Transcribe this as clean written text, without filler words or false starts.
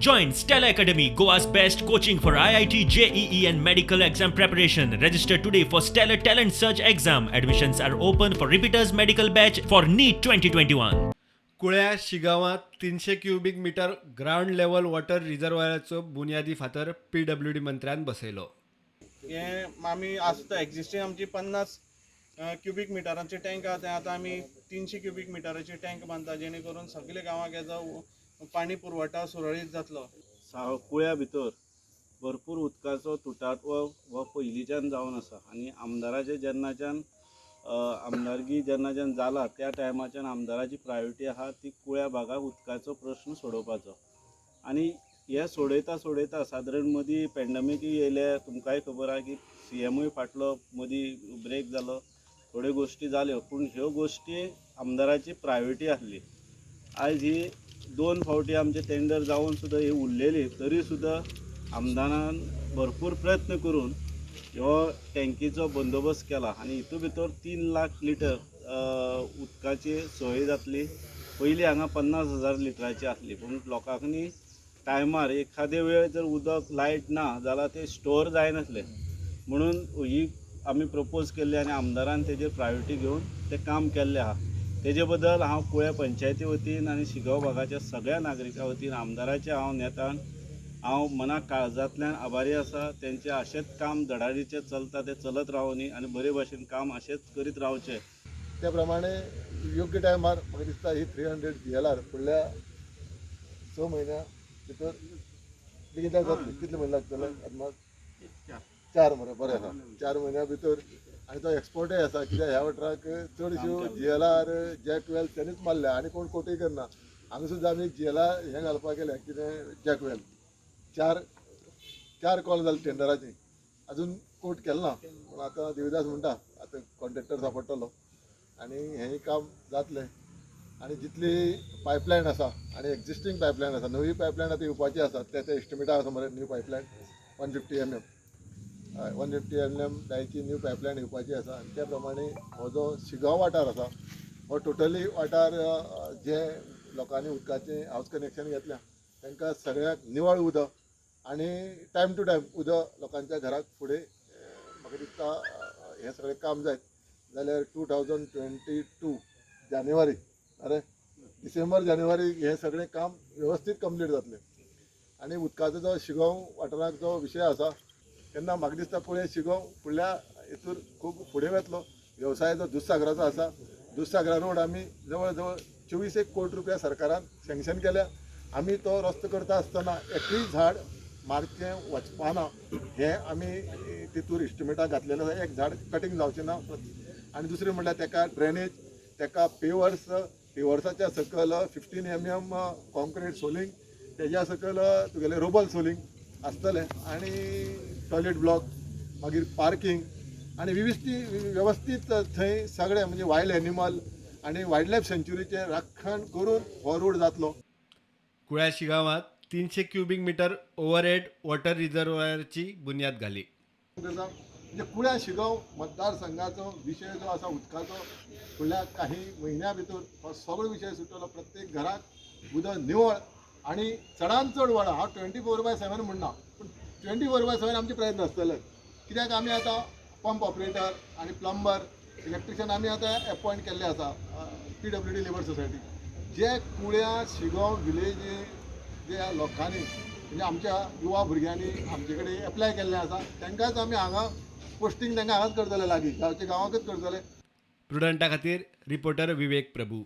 Join Stellar Academy, Goa's best coaching for IIT, JEE, and medical exam preparation. Register today for Stellar Talent Search exam. Admissions are open for repeaters medical batch for NEET 2021. कुळ्या शिगांवांत 300 cubic metre ground level water रिजर्वायराचो बुन्यादी फातर PWD मंत्र्यान बसयलो. हे आमी आसता existing आमची 50 cubic मिटरांची tank आहा, ते आतां आमी 300 क्युबीक मिटराची टँक बांदता, जेणे करून सगळे गांवाक हेजो पाणी पुरवठा सुरळीत जातलो. कुळ्या भितर भरपूर उदकाचो तुटाटो हो पयलींच्यान जावन आसा आनी आमदाराचे जेन्नाच्यान आमदारकी जेन्नाच्यान जाला त्या टायमाच्यान आमदाराची प्रायोरिटी आहा ती कुळ्या भागाक उदकाचो प्रश्न सोडोवपाचो. आनी हे सोडयता सोडयता सादारण मदीं पेंडमिकूय येयले. तुमकांय खबर आहा की सीएमूय फाटलो मदीं ब्रेक जालो, थोड्यो गोश्टी जाल्यो, पूण ह्यो गोश्टी आमदाराची प्रायोरिटी आसली. आयज ही दोन फावटी आमचे टेंडर जावन सुद्दां ही उरलेली, तरी सुद्दां आमदारान भरपूर प्रयत्न करून ह्यो टँकीचो बंदोबस्त केला आनी हितून भितर 3 लाख लिटर उदकाची सोय जातली. पयलीं हांगा 50,000 लिटराची आसली, पूण लोकांनी टायमार एखादे वेळ जर उदक लायट ना जाल्यार ते स्टोर जायनासलें, म्हणून ही आमी प्रपोज केल्ली आनी आमदारान तेजेर प्रायोरिटी घेवन तें काम केल्लें आहा. तेजे बद्दल हांव कुळ्या पंचायती वतीन आनी शिगांव भागाच्या सगळ्या नागरिकां वतीन आमदाराचे हांव नेतान हांव मना काळजांतल्यान आभारी आसा. तेंचें अशेंच काम धडाडीचें चलता तें चलत रावनी आनी बरे भाशेन काम अशेंच करीत रावचें. त्या प्रमाणे योग्य टायमार म्हाका दिसता ही 300 GLR फुडल्या 6 म्हयन्या भितर बेगीन जातली. कितले म्हयने लागतले अदमास? 4 मरे, बरें आसा, 4 म्हयन्या भितर. आनी तो एक्सपोर्टय आसा, कित्याक ह्या वाठाराक चडश्यो GLR जॅकवेल तेणीच मारल्या आनी कोण कोटूय करना. हांगा सुद्दां आमी GLR हें घालपाक गेल्या कितें जॅकवेल 4 कॉल जाले टेंडराची, अजून कोट केलें ना, पूण आतां देविदास म्हणटा आतां कॉन्ट्रेक्टर सांपडटलो आनी हेंय काम जातलें. आनी जितली पायपलायन आसा आनी एक्झिस्टींग पायपलायन आसा, नवी पायपलायन आतां येवपाची आसा, ते एस्टिमेटा आसा मरे न्यू पायपलायन 150 mm, हय 150 mm डायची न्यू पायपलायन येवपाची आसा. आनी त्या प्रमाणे हो जो शिगांव वाठार आसा हो टोटली वाठार जे लोकांनी उदकाचें हावज कनेक्शन घेतल्या तांकां सगळ्याक निवळ उदक आनी टायम टू टायम उदक लोकांच्या घराक फुडें म्हाका दिसता हें सगळें काम जायत जाल्यार 2022 जानेवारी, अरे डिसेंबर जानेवारी हें सगळें काम वेवस्थीत कंप्लीट जातलें. आनी उदकाचो जो शिगांव वाठाराक जो विशय आसा तेन्ना म्हाका दिसता पळय शिगांव फुडल्या हितूर खूब फुडें वतलो. वेवसाय जो दुधसागराचो आसा, दुधसागरा रोड आमी जवळ जवळ 24 कोटी रुपया सरकारान सँक्शन केल्या. आमी तो रस्तो करता आसतना एकूय झाड मारचें वचपाना हें आमी तितूर इस्टिमेटाक घातलेलें आसा. एक झाड कटींग जावचें ना. आनी दुसरें म्हणल्यार तेका ड्रेनेज, तेका पेवर्स, पेवर्साच्या सकयल 15 mm कॉन्क्रीट सोलिंग, तेज्या सकयल तुगेलें रोबल सोलिंग आसतलें आनी टॉयलेट ब्लॉक, मागीर पार्कींग आनी वेवस्थीत थंय सगळें म्हणजे वायल्ड एनिमल आनी वायल्ड लायफ सँच्युरीचें राखण करून हो रोड जातलो. कुळ्या शिगांवांत 300 क्युबीक मीटर ओव्हरहेड वॉटर रिजर्वायरची बुन्याद घाली. म्हणजे कुळ्या शिगांव मतदारसंघाचो विशय जो आसा उदकाचो फुडल्या काही म्हयन्या भितर हो सगळो विशय सुट्टलो. प्रत्येक घराक उदक निवळ आनी चडान चड वळा. हांव 24/7 म्हणना, पूण 24/7 आमचे प्रयत्न आसतले, कित्याक आमी आतां पंप ऑपरेटर आनी प्लंबर, इलेक्ट्रिशियन आमी आतां एपॉयंट केल्ले आसा PWD labour society. जे कुळ्या शिगांव विलेज जे लोकांनी म्हणजे आमच्या युवा भुरग्यांनी आमचे कडेन एप्लाय केल्लें आसा तांकांच आमी हांगा पोस्टींग तांकां हांगाच करतले, लागीं गांवच्या गांवाकच करतले. प्रुडंटा खातीर रिपोर्टर विवेक प्रभू.